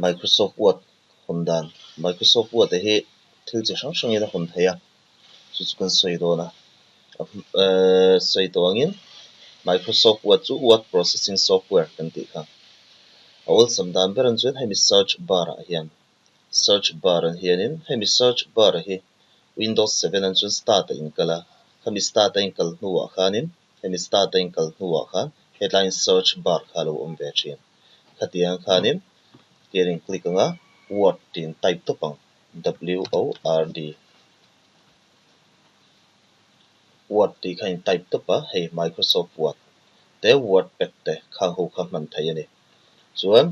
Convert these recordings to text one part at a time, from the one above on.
Microsoft Word hawn dan Microsoft Word te hi thil chi hrang hrangin a hawn theih a, chu chu kan sawi dawn a. Sawi tawh angin Microsoft Word chu Word Processing Software kan tih kha. A awlsam dan ber ang chuan hemi search bar ah hian search bar ah hianin hemi search bar hi Windows 7 ang chuan start a inkal a, khami start a inkal hnuah khanin hemi start a inkal hnuah khan hetlaiin search bar kha a lo awm ve thin. Khatiang khanin tian in click anga Word tiin type tawp ang, W-O-R-D. Word tih kha in type tawp a, hei Microsoft Word te Wordpad te khang ho kha hman theih a ni. Chuan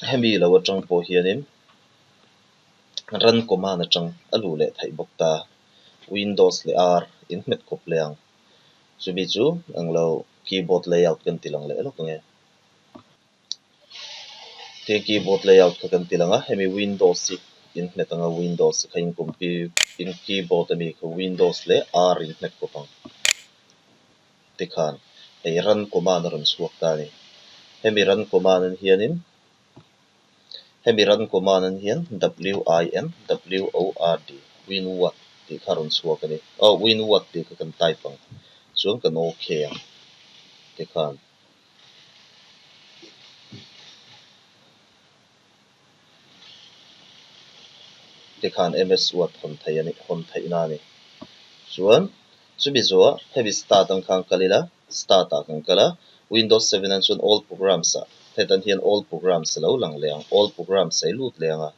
hemi lo atang pawh hianin run command atang a luh leh theih bawk ta. Windows leh R in hmet kawp leh ang. Chumi chu englo keyboard layout kan ti lang leh lawk ang e. Tin keyboard layout kha kan ti lang a, hemi Windows hi in hmet ang a, Windows kha in in keyboard ami kha Windows leh R in hmet kawp ang. Tikhan hei run command a rawn chhuak ta a ni. Hemi run command an hianin hemi run command an hian W I N W O R D winword tih kha a rawn chhuak a ni. Aw winword tih kha kan type ang chuan kan ok ang tikhan. Tikhan MS Word hawn theih a ni hawn theihna a ni. Chuan chumi zawhah hemi start ang khan kal ila start ah kan kal a Windows 7 ah chuan all programs ah hetan hian all programs a lo lang leh ang all programs a i lut leh ang a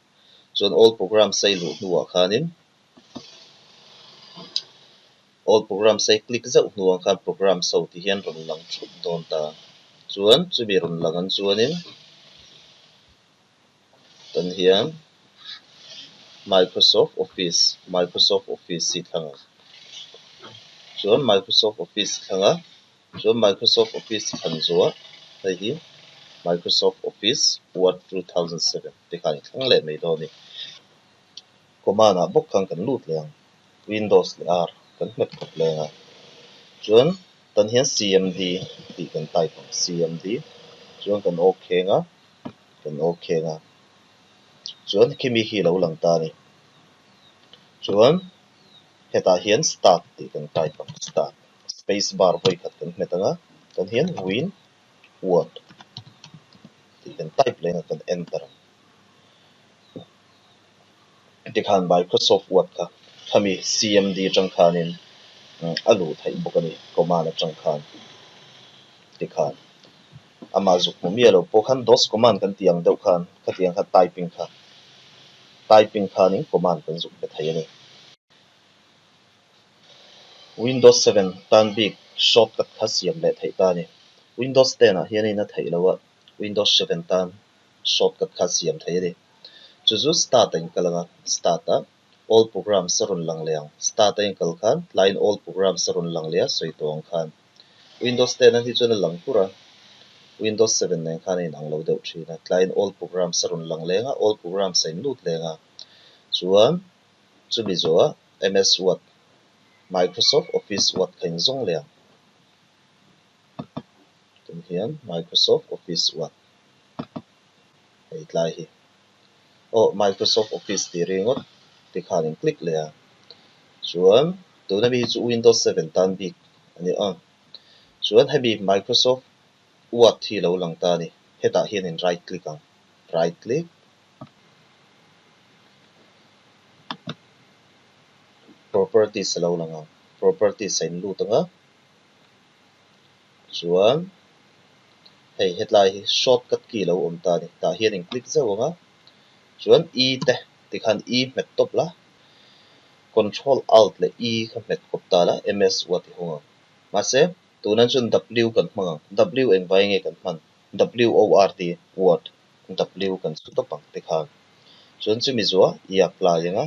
chuan all programs a i luh hnuah khanin All programs a i click zauh hnuah khan programs ho ti hian rawn lang thup dawn ta. Chuan chumi rawn lang an chuanin tan hian Microsoft Office Microsoft Office hi thlang ang. Chuan Microsoft Office thlang a, chuan Microsoft Office thlan zuah hei hi Microsoft Office Word 2007 te khan i thlang leh mai dawn a ni. Command ah bawk khan kan lut leh ang. Windows leh R kan hmet khawp leng a. Chuan tan hian cmd tih kan type ang cmd chuan kan ok a kan ok a. Chuan khimi khi a lo lang ta a ni. Chuan hetah hian start tih kan type ang start space bar vawi khat kan hmet ang a tan hian win word tih kan type leng a kan enter ang. Tikhan Microsoft Word kha khami cmd atang khanin a luh theih bawk a ni command atang khan tikhan amah zuk hmu miah lo pawh khan dos command kan tih ang deuh khan khatiang kha typing kha typing khanin command kan zuk pe thei a ni. Windows 7 tan bik shortcut kha siam leh theih ta a ni. Windows 10 ah hianin a theih loh a Windows 7 tan shortcut kha siam thei a ni. Chu chu start a inkal ang a, start a all programs a rawn lang leh ang. Start a inkal khan tlaiin all programs a rawn lang leh a sawi tawh ang khan. Windows 10 a hi chuan a lang pur a, Windows 7 nen khan a inang lo deuh thin a. Tlaiin all programs a rawn lang leng a, all programs a inlut leng a. Chuan chumi zawhah MS Word, Microsoft Office Word kha inzawng leh ang. Tun hian Microsoft Office Word hei tlai hi aw Microsoft Office tih ringawt tikhan in click leh a chuan tuna mi hi chu Windows 7 tan bik a ni a chuan hemi Microsoft Word hi lo lang ta a ni hetah hian in right click ang right click properties a lo lang ang properties a in lut ang a. Chuan hei hetlai hi shortcut key lo awm ta a ni. Tah hian in click zauh ang a, chuan E te tikhan E hmet tawp la, control alt leh E kha hmet kawp ta la MS Word i hawng ang. Mahse tunah chuan W kan hmang ang, W engvai nge kan hman? W O R D Word W kan chhu tawp ang tikhan. Chuan chumi zuah i apply ang a,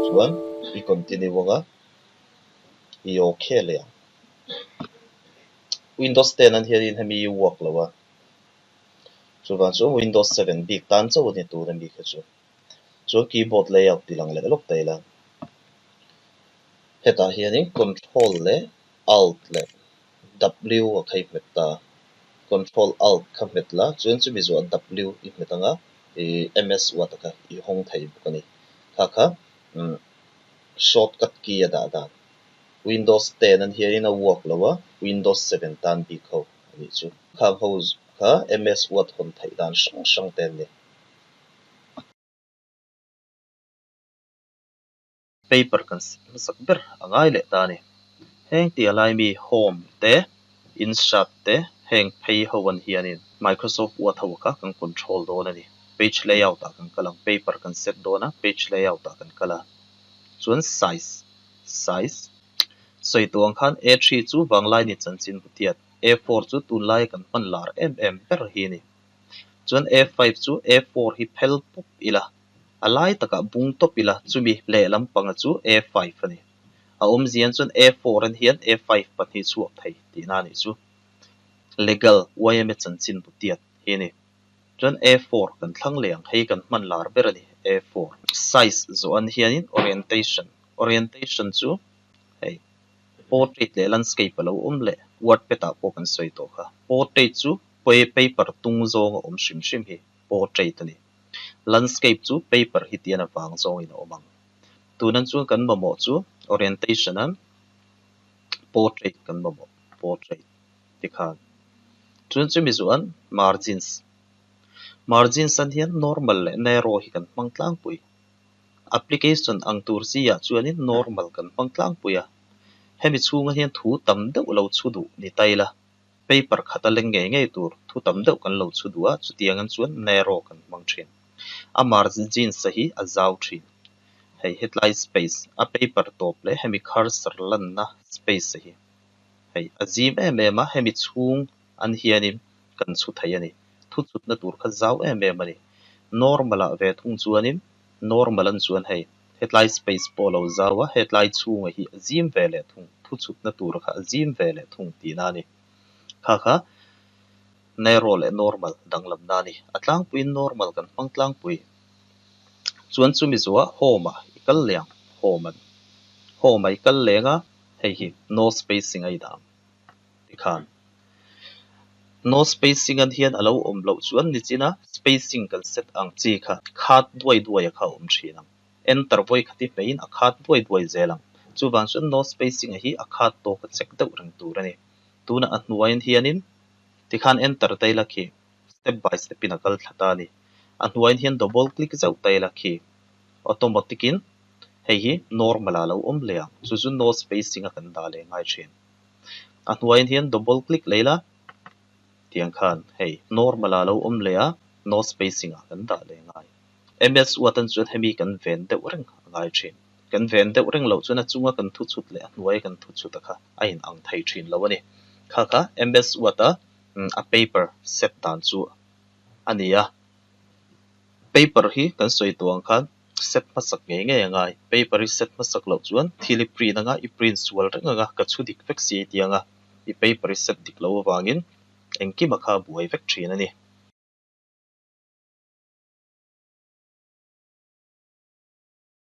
chuan i continue ang a. I ok leh ang. Windows 10 an hianin hemi i work lo a, chuvang chuan Windows 7 bik tan chauh a ni tur a mi kha chu. Chuan keyboard layout ti lang leh lawk ta ila. Hetah hianin control leh alt leh W a khai hmet ta. Control Alt kha hmet la, chuan chumi zawh W i hmet anga i MS Word kha i hawng thei bawk a ni. Kha kha shortcut key a dah dan. Windows 10 an hianin a work lo a, Windows 7 tan bik ho a nih chu. Khang ho kha MS Word hawn theih dan hrang hrang te an ni. Paper kan set hmasak ber a ngai leh ta a ni. Heng tia lai mi Home te, Insert te heng phei ho an hianin Microsoft Word ho kha kan control dawn a ni. Page layout ah kan kal ang, paper kan set dawn a, page layout ah kan kal a. Chuan size, size, sawi tawh ang khan A three chu vanglai ni chanchin butiat, A four chu tunlaia kan hman lar em em ber hi a ni. Chuan A five chu A four hi phel pawp ila. A lai takah bung tawp ila chumi lehlam panga chu A five a ni. A awmzian chuan A four an hian A five pahnih chhuak thei tihna a nih chu. Legal, YMA chanchin bu tiat hi a ni. Chuan A four kan thlang leh ang, hei kan hman lar ber a ni, A four. Size zawh an hianin orientation, orientation chu hei portrait leh landscape a lo awm leh wordpad ah pawh kan sawi tawh kha. Portrait chu paper tung zawng a awm hrim hrim hi portrait a ni. Landscape chu paper hi tian avang zawngin a awm ang. Tunan chuan kan mamawh chu orientation a portrait kan mamawh, portrait tikhan. Chuan chumi chuan margins, margins an hian normal leh narrow hi kan hmang tlangpui. Application ang tur chi ah chuanin normal kan hmang tlangpui a. Hemi chhunga hian thu tam deuh lo chhu duh ni ta ila. Paper khat a leng ngei ngei tur thu tam deuh kan lo chhu duh a, chutiang an chuan narrow kan hmang thin. A margins a hi a zau thin. Hei hetlai space a paper tawp leh hemi cursor lanna space a hi hei a zim em em a, hemi chhung an hianin kan chhu thei a ni. Thu chhutna tur kha zau em em a ni. Normal ah ve thung chuanin normal an chuan hei hetlai space pawh a lo zau a, hetlai chhunga hi a zim ve leh thung, thu chhutna tur kha a zim ve leh thung tihna a ni. Kha kha narrow leh normal danglamna a ni. A tlangpuiin normal kan hmang tlangpui. Chuan chumi zuah home ah i kal leh ang, home an home ah i kal leng a, hei hi no spacing a i dah ang tikhan. No spacing an hian a lo awm loh chuan nichina spacing kan set ang chi kha khat duai duai a kha a awm thin ang. Enter vawi khati hmeiin a khat duai duai zel ang. Chuvang chuan no spacing a hi a khat tawk a check deuh reng tur a ni. Tunah a hnuaiin hianin tikhan enter ta ila khi step by step in a kal thla ta a ni. A hnuaiin hian double click zauh ta ila khi automatic in hei hi normal ah a lo awm leh ang. Chu chu no spacing a kan dah leh ngai thin. A hnuaiin hian double click leh ila tiang khan hei normal ah a lo awm leh a no spacing ah kan dah leh ngai. MS Word an chuan hemi kan ven deuh reng a ngai thin. Kan ven deuh reng loh chuan a chunga kan thu chhut leh a hnuaia kan thu chhut a kha a in ang thei thin lo a ni. Kha kha MS Word a a paper set dan chu a ni a. Paper hi kan sawi tawh ang khan set hmasak ngei ngei a ngai. Paper hi set hmasak loh chuan thil i print anga i print sual reng anga ka chhu dik vek si tianga i paper hi set dik loh avangin engkima kha a buai vek thin a ni.